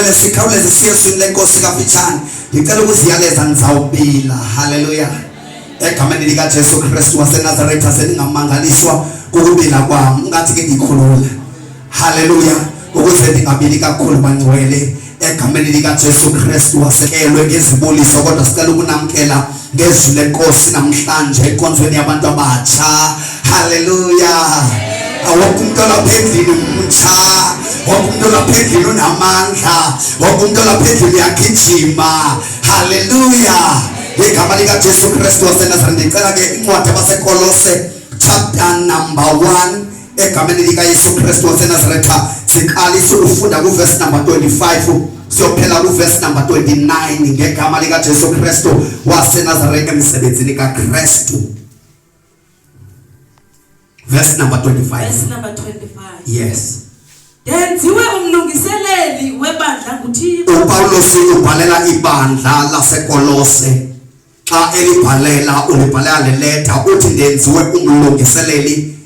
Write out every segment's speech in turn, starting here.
Bangcwele, sikhawuleze siye ezwini lenkosi kafitshane. Ngicela ukuziyaleza, nizawubila. Haleluya. Egameni lika Jesu Kristu waseNazaretha, seningamangaliswa kukubila kwami. Ungathi ke ngikhulula. Haleluya. Ukuze ndingabili kakhulu bangcwele, egameni lika Jesu Kristu wasekelwe ngezibuliso, kodwa sicela ukunamkela ngezwi lenkosi namhlanje enkonzweni yabantu abatsha. Haleluya. Wonke umuntu olapha endlini mtsha, wonke umuntu olapha endlini unamandla, wonke umuntu olapha endlini uyagijima. Haleluya. Ngegama lika Jesu Kristu waseNazaretha, ndicela ke incwadi yabaseKolose chapter number 1, egameni lika Yesu Kristu waseNazaretha, siqalisa ukufunda kuverse number 25 siyophela kuverse number 29, ngegama lika Jesu Kristu waseNazaretha, emsebenzini kaKristu. Verse number 25. Verse number 25. Yes. Ndenziwe umlungiseleli webandla nguThixo. uPawulos ubhalela ibandla laseKolose. Xa elibhalela, ulibhalela le leta, uthi ndenziwe umlungiseleli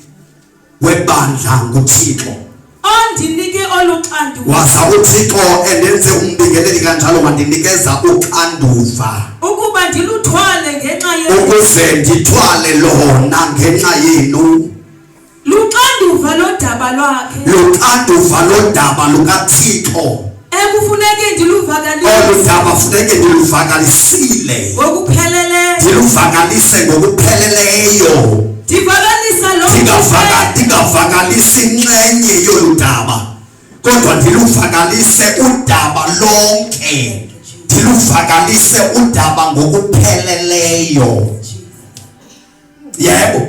webandla nguThixo. Ondinike olu xanduva. Waza uThixo endenze umbingeleli kanjalo wandinikeza uxanduva. Ukuba ndiluthwale ngenxa yenu. Ukuze ndithwale lona ngenxa yenu. Luxanduva lodaba lwakhe. Luxanduva lodaba lukaThixo. Ekufuneke ndiluvakalise. Olu daba funeke ndiluvakalisile. Ngokupheleleyo. Ndiluvakalise ngokupheleleyo. Ndivakalisa lo Ndingavakalisi inxenye yolu daba, kodwa ndiluvakalise udaba lonke, ndiluvakalise udaba ngokupheleleyo. Yebo.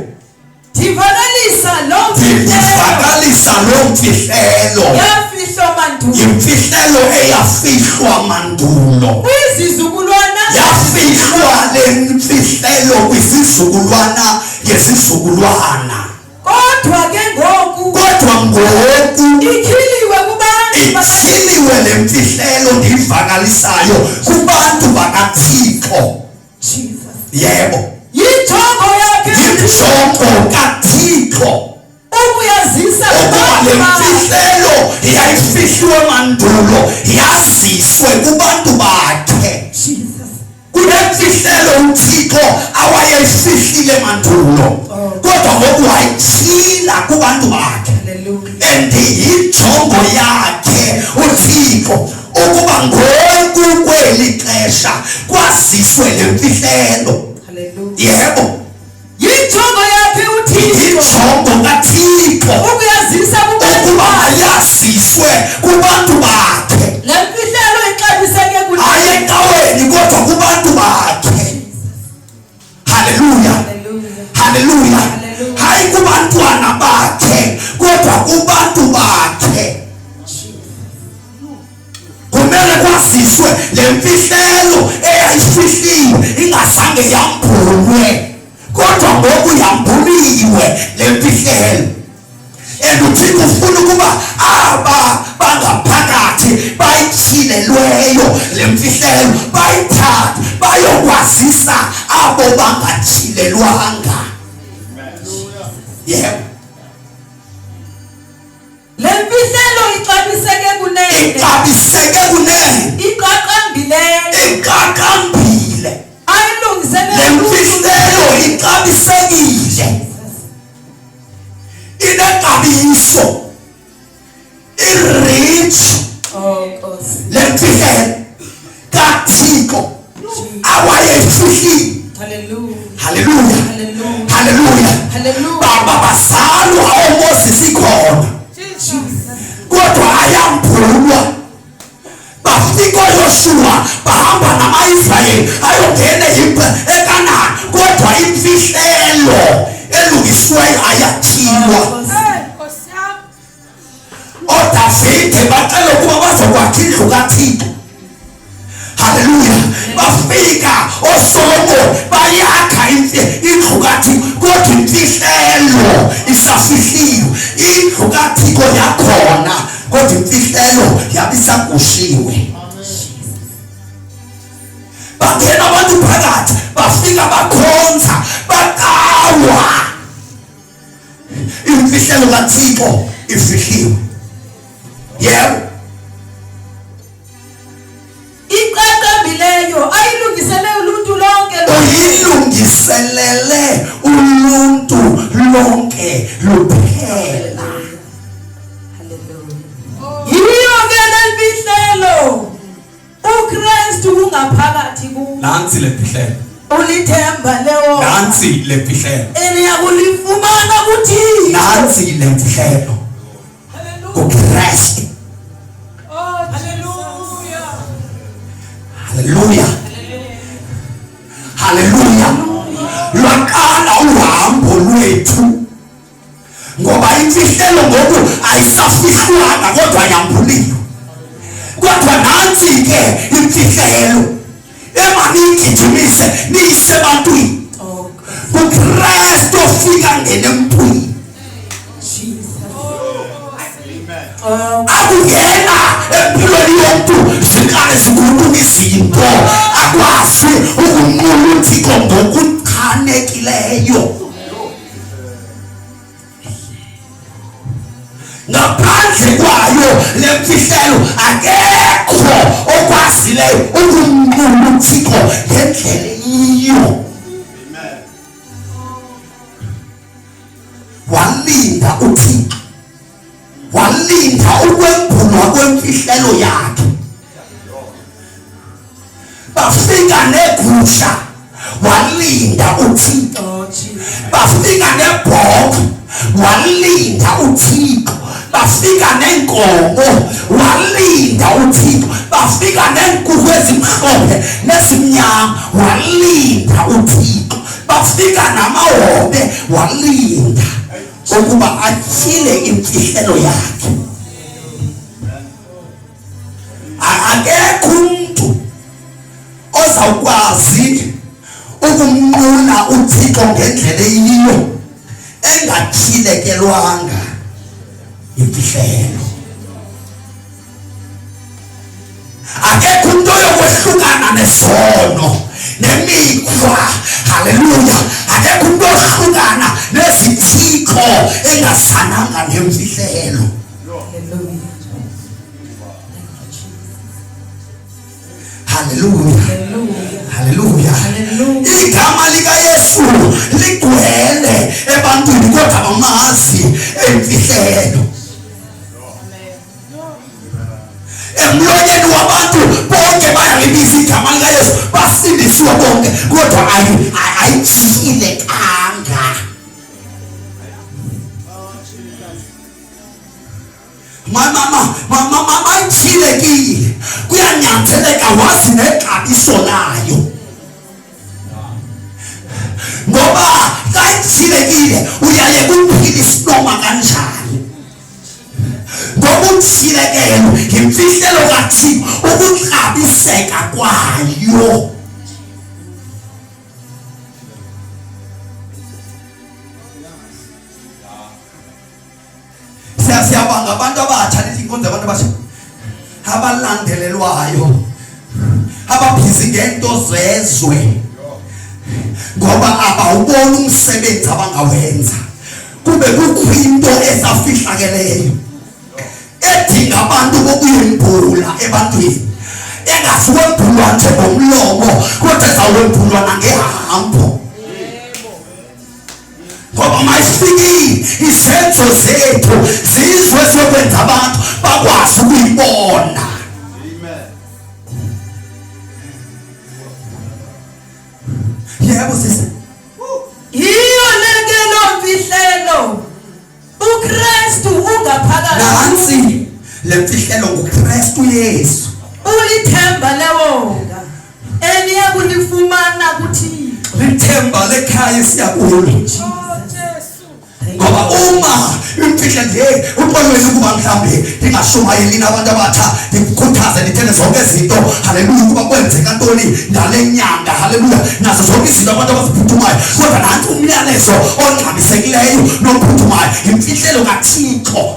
Ndivakalisa lo Ndivakalisa loo mfihlelo. Yafihlwa mandulo. Imfihlelo eyafihlwa mandulo. Kwizizukulwana. Yafihlwa le mfihlelo kwizizukulwana ngezizukulwana. Kodwa ke ngoku. Kodwa ngoku. Ityhiliwe kubantu. Ityhiliwe le mfihlelo ndiyivakalisayo kubantu bakaThixo. Jesus. Yebo. Yinjongo yakhe. Yinjongo kaThixo. Ukuyazisa ukuba le mfihlelo yayifihliwe mandulo yaziswe kubantu bakhe. Jesus. Kunemfihlelo uThixo awayeyifihlile mandulo, kodwa ngoku wayityhila kubantu bakhe. Hallelujah. And yinjongo yakhe uThixo ukuba ngoku kweli xesha kwaziswe le mfihlelo. Hallelujah. Yebo. Yinjongo yakhe uThixo. Yinjongo kaThixo. Ukuyazisa kubantu ukuba bakhe. yaziswe kubantu bakhe. Le mfihlelo ixabiseke kuThixo. Hayi ecaweni, kodwa kubantu bakhe. Haleluya. Hallelujah. Haleluya. Hallelujah. Hayi kubantwana bakhe, kodwa kubantu bakhe. Kumele kwaziswe le mfihlelo eyayifihliwe ingazange yambulwe, kodwa ngoku yambuliwe le mfihlelo. And uThixo ufuna ukuba aba bangaphakathi bayityhilelweyo le mfihlelo bayithathe bayokwazisa abo bangatyhilelwanga. Yebo. Le mfihlelo ixabiseke kunene. Ixabiseke kunene. Iqaqambileyo. Iqaqambile. Ayilungiselele. Le mfihlelo ixabisekile. Inexabiso. I-rich. Oh Nkosi. Le mfihlelo kaThixo awayeyifihlile. Hallelujah. Haleluya. Hallelujah. Haleluya. Hallelujah. Baba bazalwa oMoses ikhona. Jesus. Kodwa ayambulwa. Bafika oYoshua bahamba namaIsrayeli ayongena eKanani, kodwa imfihlelo elungisiweyo ayathilwa. ODavide bacela ukuba bazokwakha indlu kaThixo. Haleluya. Bafika oSolomon bayakha indlu kaThixo, kodwa imfihlelo isafihliwe. Indlu kaThixo yakhona, kodwa imfihlelo yabisagushiwe. Bangena abantu phakathi, bafika bakhonza, baqawa. Imfihlelo kaThixo ifihliwe. Yebo. Ulungiselele uluntu lonke luphela. Yiyo ke le mfihlelo uKristu ungaphakathi kuwe. Nansi le mfihlelo. Ulithemba lewo. Nansi le mfihlelo. Eniyakulifumana kuThixo. Nansi le mfihlelo. KuKristu. Oh, hallelujah. Hallelujah. Hallelujah. Lwaqala uhambo lwethu. Ngoba imfihlelo ngoku ayisafihlwanga kodwa yambuliwe. Kodwa nansi ke imfihlelo. Emaniyigijimise niyise ebantwini. KuKristu ofika ngene emntwini. Akungena empilweni yomntu ziqale zikhuluma izinto akwazi ukunqula uThixo ngokuchanekileyo. Ngaphandle kwayo le mfihlelo akekho okwazileyo ukumnqula uThixo ngendlela eyiyo. Walinda uThixo, walinda ukwembulwa kwemfihlelo yakhe. Bafika negusha, walinda uThixo. Bafika nebhokhwe, walinda uThixo. Bafika nenkomo, walinda uThixo. Bafika neenkukhu ezimhlophe nezimnyama, walinda uThixo. Bafika namahobe, walinda ukuba atyhile imfihlelo yakhe. Akekho umuntu ozawukwazi ukumnqula uThixo ngendlela eyiyo engatyhilekelwanga imfihlelo. Akekho umuntu oyokwehlukana nesono nemikhwa. Haleluya. Akekho umuntu ohlukana nezithixo engazananga nemfihlelo. Haleluya. Haleluya. Igama likaYesu ligcwele ebantwini kodwa bamazi emfihlelo. Emlonyeni wabantu bonke bayalibiza igama likaYesu, basindisiwe bonke, kodwa ayityhilekanga. Mama mama mayityhilekile, kuyanyanzeleka wazi nexabiso layo. Ngoba xa ityhilekile uyaye kuphila isinoma kanjani. Ngoba utyhilekelo yimfihlelo kaThixo, ukuxabiseka kwayo. Siyabanga abantu abatsha, nithi inkonzo yabantu abatsha abalandelelwayo, ababhizi ngento zezwe, ngoba abawuboni umsebenzi abangawenza. Kube kukho into esafihlakeleyo edinga abantu bokuyembula ebantwini, engazukwembulwa nje ngomlomo kodwa ezawembulwa nangehambo. Ngoba mayifikile izenzo zethu zizwe sokwenza abantu bakwazi ukuyibona. Yebo sisi. Yiyo leke lo mfihlelo. uKristu ungaphakathi. Nansi le mfihlelo nguKristu Yesu. Ulithemba lewonga eniyakulifumana kuThixo. Lithemba lekhaya esiyakulo. Ngoba uma imfihlo nje uxolweni ukuba mhlambe ndingashumayeli nabantu abatsha, ndikukhuthaze ndithele zonke izinto, haleluya, ukuba kwenzeka ntoni ngale nyanga, haleluya, nazo zonke izinto abantu abaziphuthumayo, kodwa nanti umyalezo ongxamisekileyo nophuthumayo, imfihlelo kaThixo.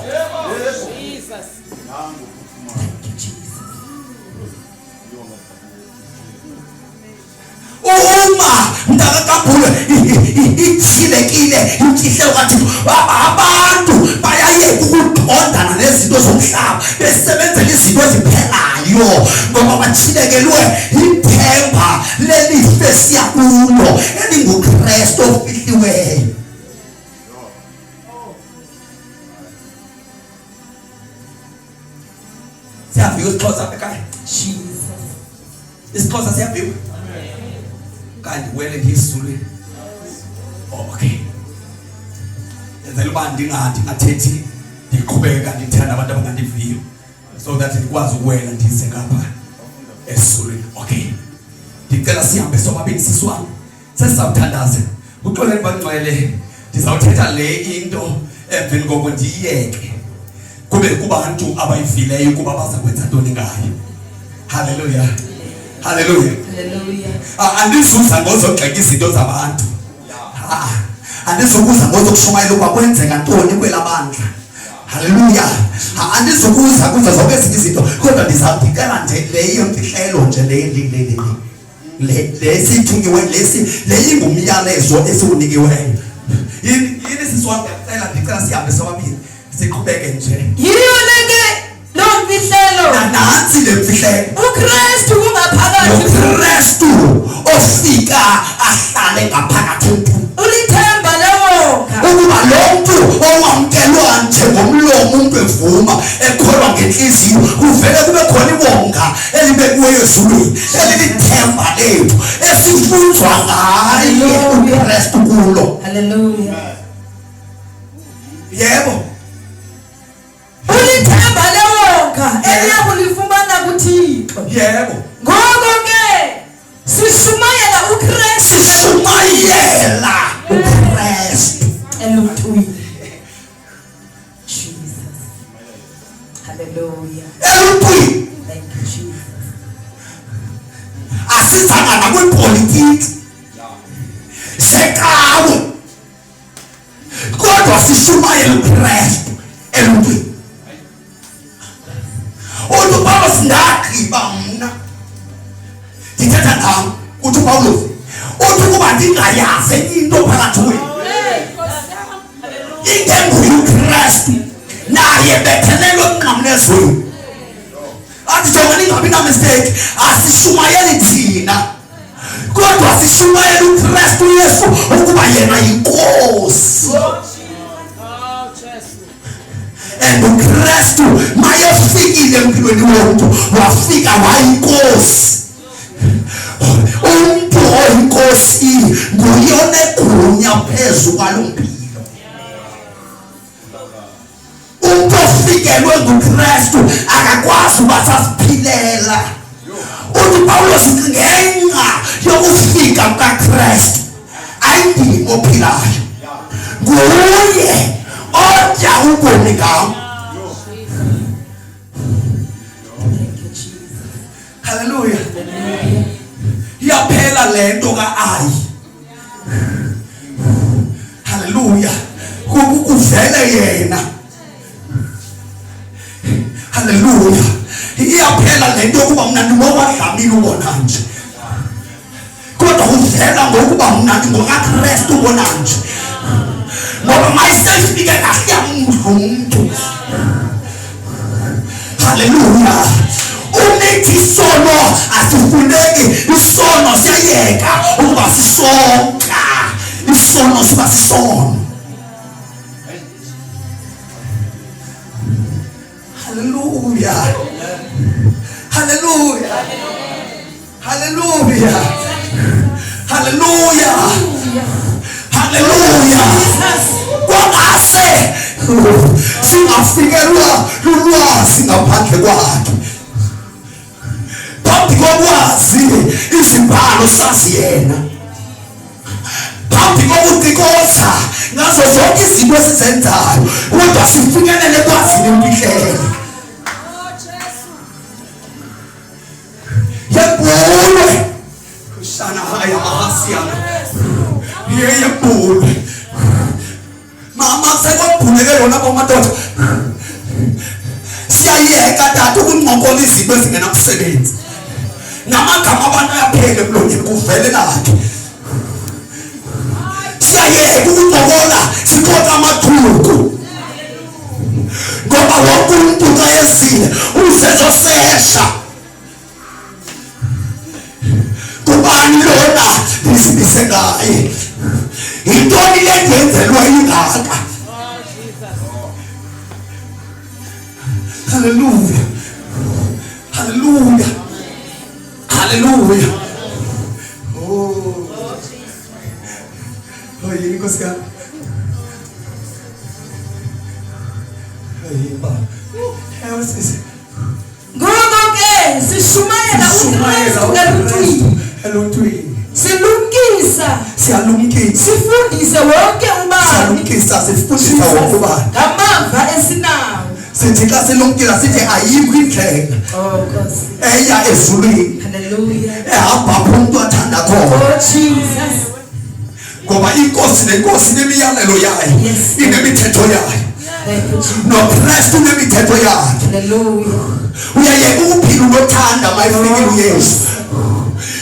Uma mntakakabhule ityhilekile imfihlelo kaThixo, abantu bayayeka ukuqondana nezinto zomhlaba, besebenzela izinto eziphelayo, ngoba batyhilekelwe ithemba lelife siya kulo elingu uKristu ofihliweyo. Siyaviwa isiXhosa apha ekhaya? Jesus. IsiXhosa siyaviwa? Kanti wele ndiyisiZulu. Oh, okay. Yenzela uba ndingathethi ndiqhubeka ndithanda abantu abangandiviyo so that ndikwazi ukuwela ndize ngapha esiZulwini. Okay. Ndicela sihambe sobabini sisi wam. Sesizawuthandaza. Uxoleni bangcwele, ndizawuthetha le into emveni koko ndiyiyeke. Kube kubantu abayivileyo ukuba baza kwenza ntoni ngayo. Haleluya. Haleluya. Haleluya. Andizuza ngozogxeka izinto zabantu. Andizukuza ngozokushumayela ukuba kwenzeka ntoni kwelabandla. Haleluya. Andizukuza kuzo zonke ezinye izinto kodwa ndizawudicela nje leyo mfihlelo nje le le le le le sithunyiwe lesi leyingumyalezo esiwunikiweyo. Yini yini sisi wami ngiyacela ndicela sihambe sobabili siqhubeke nje. Yiyo le ke loo mfihlelo. Nansi le mfihlelo. UKristu ungaphakathi. UKristu ofika ahlale ngaphakathi emntwini. Ulithemba lewonga. Ukuba lo mntu owamkelwa njengomlomo umuntu evuma ekholwa ngenhliziyo kuvele kube khona iwonga elibekiweyo ezulwini elilithemba lethu esifunzwa ngaye uKristu kulo. Hallelujah. Yebo. Ulithemba lewonga eliya kulifumana kuThixo. Yebo. Ngoko ke sishumayela uKristu. Sishumayela uKristu. Eluntwini. Jesus. Hallelujah. Eluntwini. Thank you Jesus. Asizanga nakwipolitiki. Sekawe. Kodwa sishumayela uKristu eluntwini. Uthi uPawulos ndagqiba mna. Ndithetha ngam, uthi uPawulos. Uthi ukuba ndingayazi enye into phakathi kwenu. Ingenguye uKristu naye bethelelwe emnqamlezweni. Athi jonga ningabi na mistake, asishumayeli thina. Kodwa sishumayela uKristu Yesu ukuba yena yinkosi. And uKristu mayefikile empilweni womntu wafika wayinkosi. Umntu oyinkosi nguye onegunya phezu kwalo mpilo. Umntu ofikelwe nguKristu akakwazi uba sasiphilela. Uthi Pawulos ngenxa yokufika kukaKristu ayindim ophilayo, nguye otya ubomi ngam. Haleluya. Iyaphela le nto ka-ayi. Haleluya. Kuvele yena. Haleluya. Iyaphela le nto yokuba mna ndingokwadlamini ubona nje. Kodwa kuvela ngokuba mna ndingokaKristu ubona nje. Ngoba mayisefike kahle yamdla umuntu. Haleluya. Umithi isono asifuneki, isono siyayeka ukuba sisonka. Isono siba sisono. Haleluya. Haleluya. Haleluya. Haleluya. Haleluya. Kwangase singafikelwa lulwazi ngaphandle kwakhe. Phambi kokwazi izibhalo sazi yena. Phambi kokucikoza ngazo zonke izinto esizenzayo kodwa sifinyelele kwazini imfihlelo. Yembulwe. Shana haya mahasiyana. Yembulwe. Mama sekwembuleke yona bomadoda. Siyayeka tata ukuncokola izinto ezingenamsebenzi. Namagama abantu ayaphela emlonyeni kuvele lakhe. Siyayeka ukuncokola sixoxa amathuku. Ngoba wonke umuntu xa ezile uzezosesha. Kubani lona ndizibise ngaye? Hayi le ndiyenzelwa ingaka. Haleluya, haleluya, haleluya. Oh, oh, yini Nkosi yami? Hey, ba. Ewe sisi. Ngoko ke sishumayela Sishumayela uKristu eluntwini. Eluntwini. Silumkisa. Siyalumkisa. Sifundise wonke ubani. Siyalumkisa, sifundise wonke ubani. Ngamava esinawo. Sithi xa silumkisa sithi ayikho indlela. Oh Nkosi. Eya ezulwini. Hallelujah. Ehamba apho umuntu athanda khona. Oh Jesus. Ngoba inkosi nenkosi inemiyalelo yayo. Yes. Inemithetho yayo. Thank you Jesus. NoKristu unemithetho yakhe. Hallelujah. Uyayeka ukuphila unothanda mayifikile uYesu.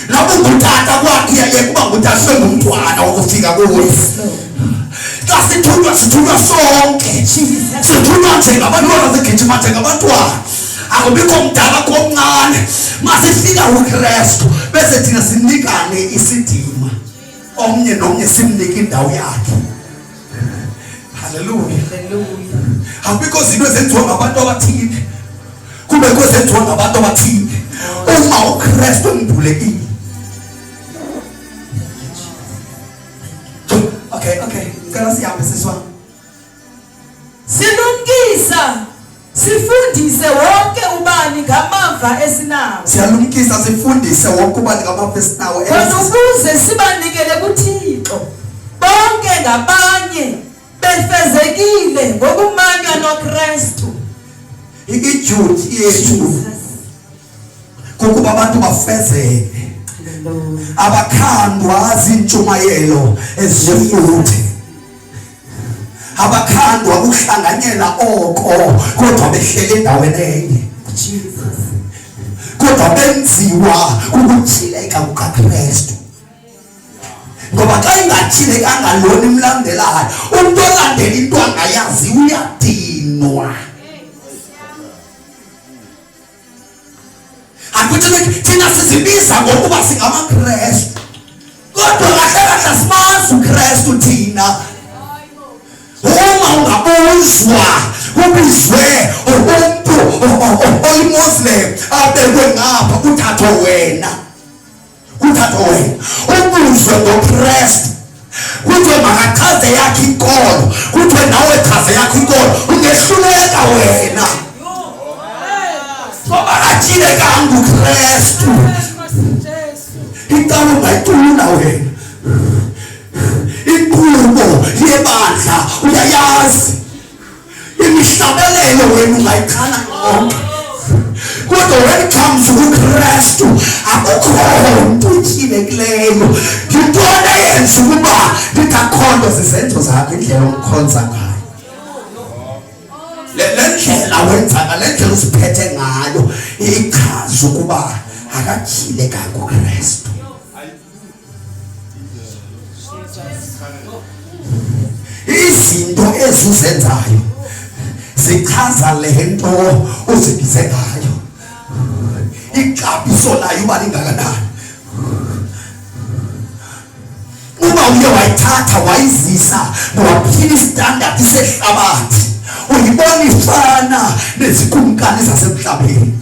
Lapho ungutata kwakhe uyayeka uba ngutata sengumntwana wokufika kuye. Xa sithunywa sithunywa sonke. Sithunywa njengabantwana, sigijima njengabantwana. Akubikho mdala komncane. Masifika uKristu bese thina sinikane isidima. Omnye nomnye simnike indawo yakhe. Haleluya. Haleluya. Akubikho zinto ezenziwa ngabantu abathile. Kubekho ezenziwa ngabantu abathile. Uma uKristu embulekile. Okay, okay. Cela sihambe siswa. Silumkisa sifundise wonke ubani ngamava esinawo. Siyalumkisa sifundise wonke ubani ngamava esinawo. Khona ukuze sibanikele kuThixo bonke ngabanye befezekile ngokumanywa noKristu. Iduty yethu kukuba abantu bafezeke. Abakhandwa zintshumayelo ezifuthe. Abakhandwa ukuhlanganyela oko kodwa behlele endaweni enye. Jesus. Kodwa benziwa ukutyhileka kukaKristu. Ngoba xa ingatyhilekanga lona imlandelayo, umuntu olandela into angayazi uyadinwa. Akuthi thina sizibiza ngokuba singamaKristu, kodwa kahle kahle asimazi uKristu thina. Uma ungabuzwa ubizwe umuntu oyiMuslim abekwe ngapha kuthathwe wena, kuthathwe wena ubuzwe ngoKristu, kuthiwe makachaze yakhe inkolo, kuthiwe nawe chaze yakho inkolo, ungehluleka wena ngoba akatyhilekanga uKristu. Icawa ungayicula wena, inkqubo yebandla uyayazi, imihlabelelo wena ungayichana yonke, kodwa when it comes kuKristu akukho nto ityhilekileyo. Yintoni eyenza ukuba ndingakhonto? Zizenzo zakho, indlela omkhonza ngayo, le ndlela wenza ngale ndlela uziphethe ngayo ichaza ukuba akatyhilekanga uKristu. Izinto ezizenzayo zichaza le nto uzibize ngayo, ixabiso layo uba lingakanani. Uma uye wayithatha wayizisa waphila istandard sehlabathi, uyibona ifana nezikumkani zasemhlabeni,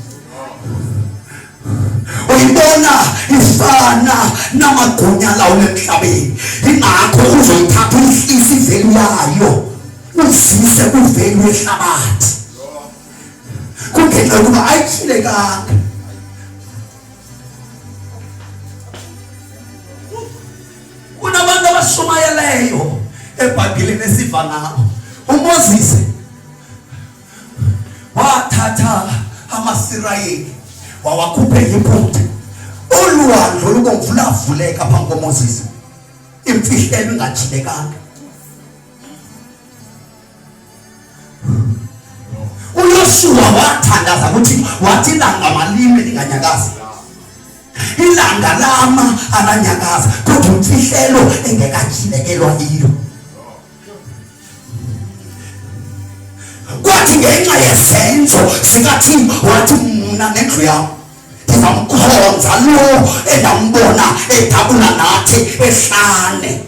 uyibona ifana namagunya lawo emhlabeni. Ingakho uzoyithatha uyihlise ivelu yayo, uzise kwivelu yehlabathi, kungenxa yokuba ayityhilekanga. Kunabantu abashumayeleyo eBhayibhileni esiva ngabo. uMoses wathatha amaSirayeli wawakhupha eYiphutha, ulwandle olubomvu lavuleka phambi koMoses, imfihlelo ingatyhilekanga. uYoshuwa wathandaza ukuthi wathi ilanga malime linganyakazi, ilanga lama alanyakaza, kodwa imfihlelo engekatyhilekelwa iyo. Kwathi ngenxa yesenzo sikaThixo wathi mna nendlu yam ndizamkhonza lo endambona edabula nathi ehlane.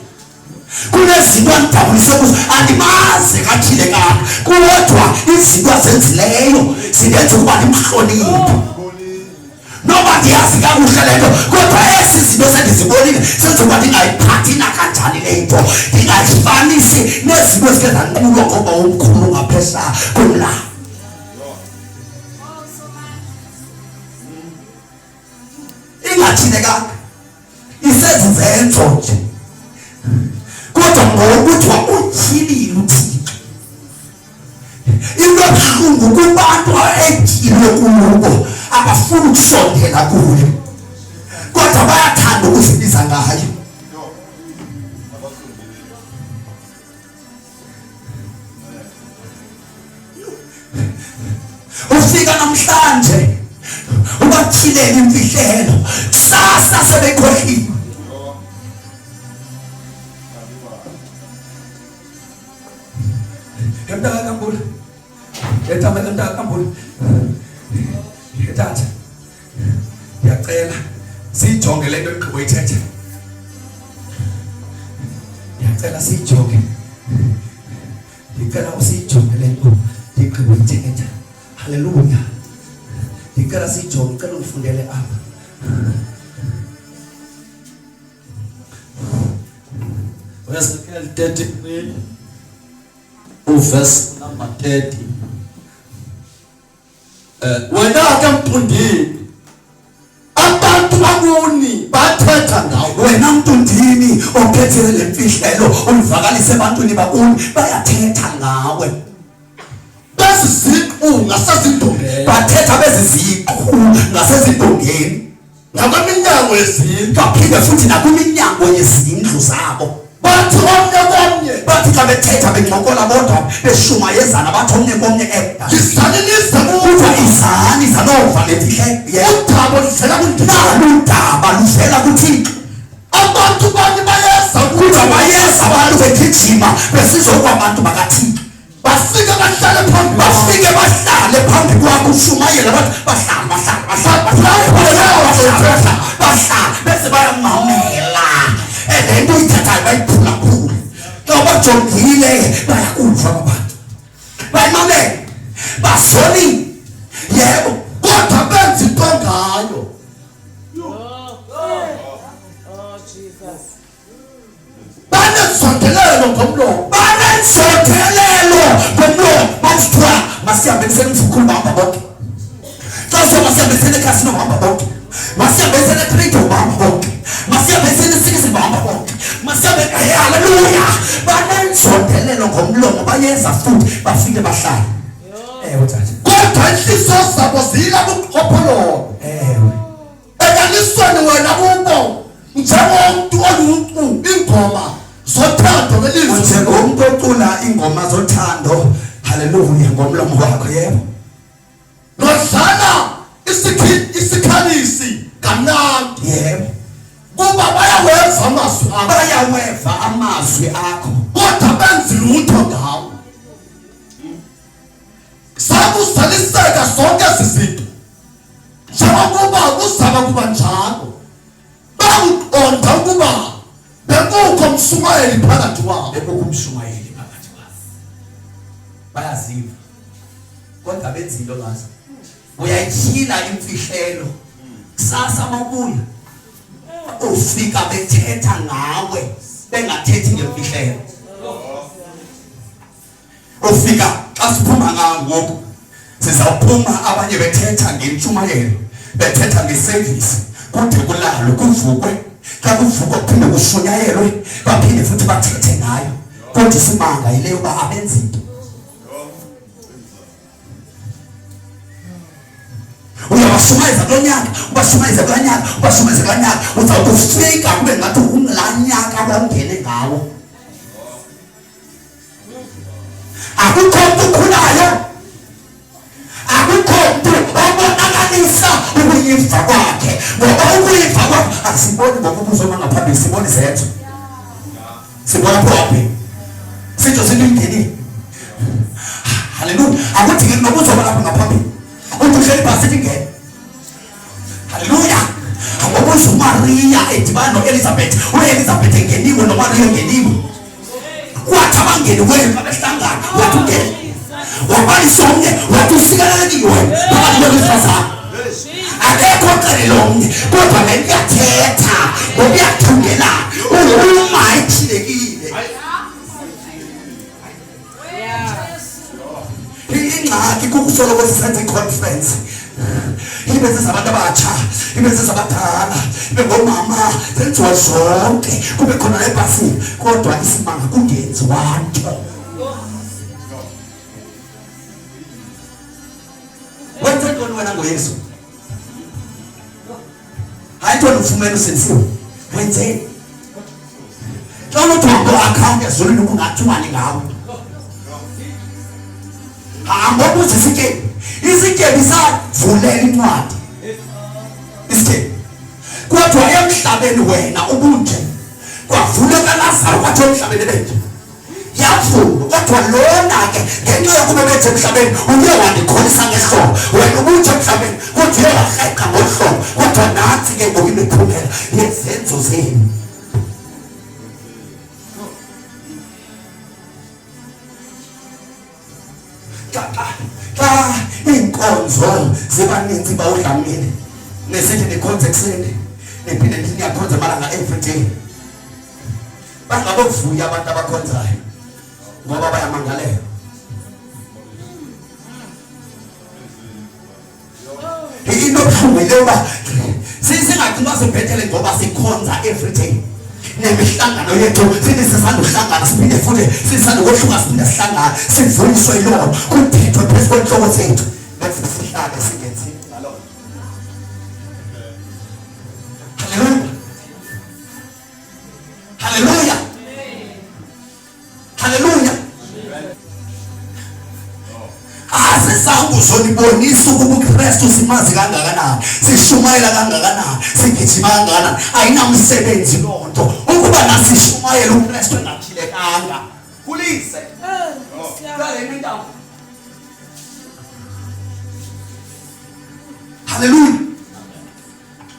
Kunezinto andidabulise kuzo, andimazi kathile kaka, kodwa izinto azenzileyo zindenza ukuba ndimhloniphe. Noba ndiyazi kakuhle le nto, kodwa ezi zinto sendizibonile senza ukuba ndingayiphathi nakanjani le nto, ndingayifanisi nezinto ezike zanqulwa ngoba omkhulu ngaphesha komlambo. Ingathilekanga isezizenzo nje, kodwa ngokuthiwa utyhilile uThixo. Into ebuhlungu kubantu etyhilwe kubo abafuni ukusondela kuyo, kodwa bayathanda ukuzibiza ngayo. Ufika namhlanje ubatyhilele imfihlelo, kusasa sebekhohliwe. Mntaka Kambule, mntaka Kambule, tata, ndiyacela siyijonge le nto igqibo ithethe. Ndiyacela siyijonge, ndicela usiyijonge le nto ndigqibo ithetha. Haleluya, ndicela siyijonge, ndicela undifundele apha. Ezekiel 33 uverse number 30. Wena ke mntundini, abantu bakuni bathetha ngawe. Wena mntundini ophethe le mfihlelo uyivakalise ebantwini bakuni, bayathetha ngawe. Beziziqu ngasezindongeni. Bathetha beziziqu ngasezindongeni. Nakwiminyango yezindlu. Baphinde futhi nakwiminyango yezindlu zabo. Bathi omnye komnye. Bathi xa bethetha bencokola bodwa beshumayezana, bathi omnye komnye Izani nize kuva. Izani zanova le mfihlelo. Udaba luvela kuThixo. Nalu udaba luvela kuThixo. Abantu bani bayeza kuba bayeza abantu begijima besizokuba abantu bakaThixo. Bafike bahlale phambi, bafike bahlale phambi kwakho ushumayela, bathi bahlala, bahlala, bahlala, bahlala, bahlala, bahlala, bese bayamamela. Le nto uyithethayo bayiphulaphula. Xa bajongile bayakuva abantu, bayimamela, bazolile. Yebo, kodwa benza into ngayo. Banenzondelelo ngomlomo, banenzondelelo ngomlomo. Bawusithiwa masihambisene umzimkhulu, bahamba bonke. Xa usiwa masihambisene ekhasino, bahamba bonke. Masihambisene etrade, bahamba bonke. Masihambisene esikisi, bahamba bonke. Masihambe, haleluya. Banenzondelelo ngomlomo, bayeza futhi bafike bahlale. Ewe tata. Kodwa inhliziyo zabo ziyila buqhophololo. Ewe. Enyanisweni wena kubo njengomuntu olucu ingoma zothando ngelizwi. Njengomuntu ocula ingoma zothando, haleluya, ngomlomo wakho. Yebo. Nodlala isikhalisi kamnandi. Yebo. Kuba bayaweva amazwi akho. Bayaweva amazwi akho. Kodwa benzi lutho ngawo. Sakuzaliseka zonke ezi zinto. Njengokuba kuzaba kuba njalo, bakuqonda ukuba bekukho umshumayeli phakathi kwabo. Bekukho umshumayeli phakathi kwabo. Bayaziva, kodwa benza into ngazo. Uyayityhila imfihlelo. Kusasa mawubuya ufika bethetha ngawe, bengathethi ngemfihlelo. Ufika xa siphuma ngoku, sizawuphuma abanye bethetha ngentshumayelo, bethetha ngesevisi, kude kulalwe, kuvukwe. Xa kuvukwa kuphinde kushunyayelwe, baphinde futhi bathethe ngayo. Kodwa isimanga yile yoba abenzi nto. Uyabashumayeza kulo nyaka, ubashumayeze kulaa nyaka, ubashumayeze kulaa nyaka, uzawukufika kube ngathi ungulaa nyaka bawungene ngawo. Akukho mntu ukhulayo, akukho mntu obonakalisa ukuyiva kwakhe, ngoba ukuyiva kwakhe asiboni ngokubuzo bangaphambili, sibona izenzo, sibona phi sitsho sinto ingenile. Haleluya. Akudingeki nobuzo balapha ngaphambili, uthi uhleli phasi sithi ingene. Haleluya. Ngobuza uMaria edibana noElizabeth, uElizabeth engeniwe noMaria engeniwe. Abangeni kwenu xa behlangana wathi ungene. Wabalisa omnye wathi usikelelekile wena phakathi kwesifazane. Akekho oxelela omnye kodwa le nto iyathetha ngoba iyathungelana. Uma ityhilekile. Ingxaki kukusoloko sisenza i-conference ibe zezabantu abatsha ibe zezabadala ibe ngoomama zenziwa zonke kube khona nebhasini kodwa isimanga kungenziwa nto. Wenze ntoni wena ngoYesu? Hayi ntoni ufumene usindisiwe, wenzeni? Xa unothi akhawunti ezulwini kungathiwani ngawe? Hamba ubuze isityebi, isityebi savulela incwadi isityebi, kodwa emhlabeni wena ubunje kwavuleka Lazaro kwathi emhlabeni ebenje yavuma kodwa lona ke ngenxa yokuba bethe emhlabeni uye wandikholisa ngehlobo wena ubuthe emhlabeni kodwa uye warheqa ngohlobo kodwa nathi ke ngoku imiphumela yezenzo zenu. Xa xa iinkonzo ziba ninzi bawudlamini nesithi nikhonze ekuseni niphinde nithi niyakhonza amalanga every day, bangabovuya abantu abakhonzayo ngoba bayamangalela. Into ebuhlungu yile yoba singagcina uba sibhetele ngoba sikhonza every day nemihlangano yethu sithi sisanduhlangana siphinde futhi sisandukohluka siphinde sihlangane sivuyiswe yilona kuthethwe phezu kwentloko zethu bese sihlale singenzi ngaloo. Haleluya, haleluya, haleluya. Asizange uzonibonisa ukuba uKristu simazi kangakanani, sishumayela kangakanani, sigijima kangakanani. Ayinamsebenzi loo nto ukuba nasishumayela uKristu engatyhilekanga. Kulise haleluya,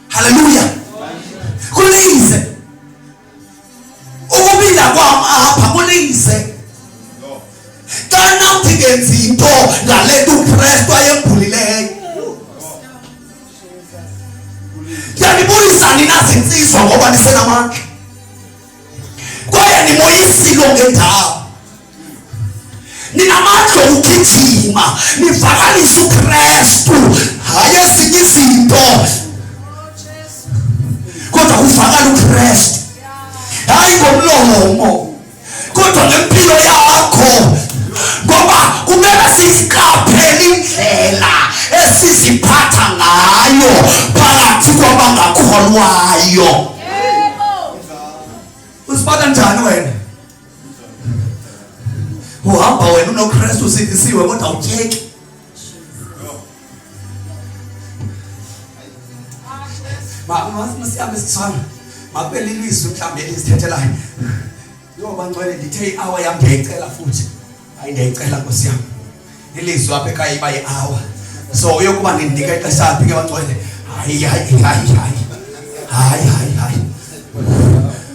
haleluya. Kulise ukubila kwam apha, kulise xa nam ndingenzi into ngale nto uKristu ayembulileyo. Ndiyanibulisa nina zinsizwa ngoba nisenamandla kwaye nimoyisilo ngendawo, ninamandla okugijima nivakalise uKristu, hayi ezinye izinto kodwa kuvakala uKristu, hayi ngomlomo kodwa ngempilo yakho, ngoba kumele siziqaphele indlela esiziphatha ngayo phakathi kwabangakholwayo. Uziphatha njani wena? Uhamba wena unoKristu usindisiwe kodwa awutyeki. Masihambe sisana, makube lilizwi mhlawumbi elizithethelayo. Yho bangcwele, ndithe i-hour yam ndiyayicela futhi. Hayi ndiyayicela Nkosi yam. Ilizwi apha ekhaya iba yi-hour. So uyokuba nindinika ixesha phi ke bangcwele? Hayi hayi hayi hayi. Hayi hayi hayi.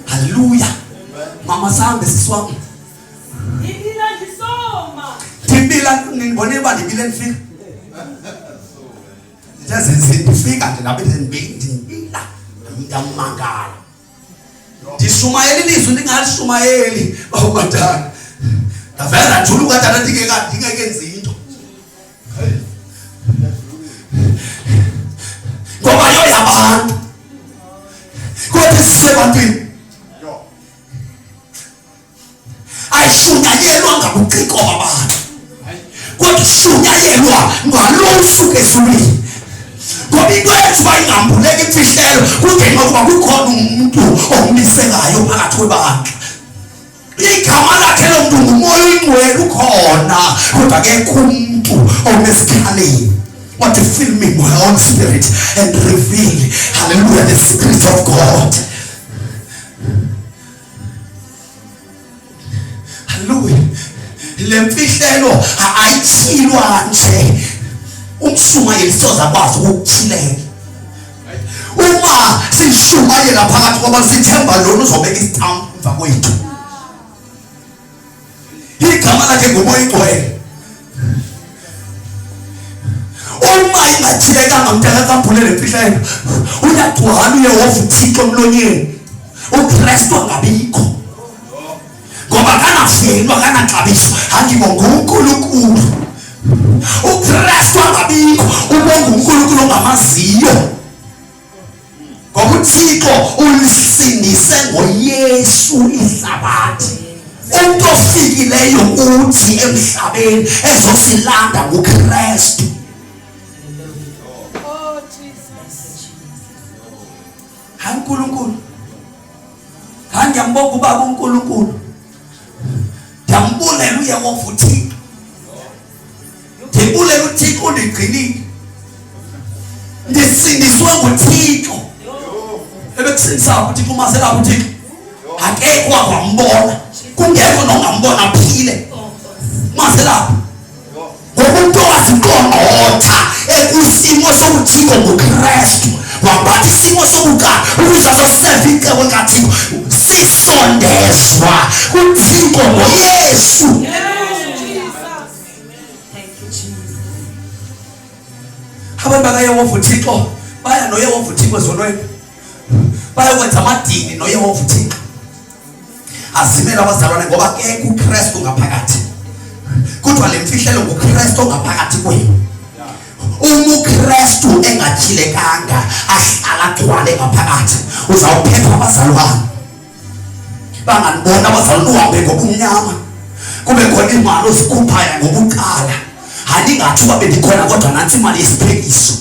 Haleluya. Mama sambe sisi wam. Ndibila ndisoma. Ndibila nindibonile uba ndibile ndifika. Ndithe ndifika nje ndabe ndibila ndamangala. Ndishumayela ilizwi ndingalishumayeli bawubadala. Ndavela ndajuluka tata ndingekenzi into. Ngoba yoyabantu. Kodwa sisebantwini. Ayishunyayelwa ngabuciko babantu. Kodwa ishunyayelwa ngalo usuku ezulwini. Ngoba into yethu bayingambuleka imfihlelo kungenxa yokuba kukhona umuntu omisekayo phakathi kwebandla. Igama lakhe lo muntu nguMoya oyiNgcwele ukhona, kodwa akekho umuntu omesikhaleni. What fill me my own spirit and reveal, hallelujah, the secret of God. Hallelujah. Le mfihlelo ayityhilwa nje, umshumayeli soze akwazi ukukutyhilela. Uma sishumayela phakathi kwabantu sithemba lona uzobeka isitampu emva kwethu. Igama lakhe nguMoya Ingcwele. Uma ingathilekanga mntaka kaBhule le mfihlelo, uyagcwala uYehova uThixo emlonyeni, uKristu angabikho ngoba akanavelu, akanaxabiso. Angibonga uNkulunkulu, uKristu angabikho, ubonga uNkulunkulu ongamaziyo, ngoba uThixo ulisindise ngoYesu ihlabathi. Umuntu ofikileyo kuthi emhlabeni ezosilanda nguKristu. Oh Jesus. Hayi uNkulunkulu, hayi ngiyambonga ubaba uNkulunkulu, ndiyambulela uYehova uThixo, ndibulela uThixo undigcinile, ndisindiswe nguThixo. Ebekusindisa uThixo umasela uThixo akekho wakwambona, kungekho nongambona aphile maselapho, ngoba umuntu owaziqongqotha ekwisimo sobuthixo nguKristu, wambatha isimo sobuqala ukuze azoseva icebo likaThixo. Sisondezwa kuThixo ngoYesu. Abantu bakaYehova uThixo baya noYehova uThixo ezonweni, bayokwenza amadini noYehova uThixo. Azimele abazalwane ngoba ke kuKristu ngaphakathi. Kodwa le mfihlelo nguKristu ongaphakathi kwenu. Uma uKristu engatyhilekanga ahlala agcwale ngaphakathi, uzawuphepha abazalwane. Banganibona abazalwane uhambe ngobumnyama, kube khona imali ozikhuphayo ngobuqala. Hayi, ningathi uba bendikhona, kodwa nantsi imali yesiphekiso.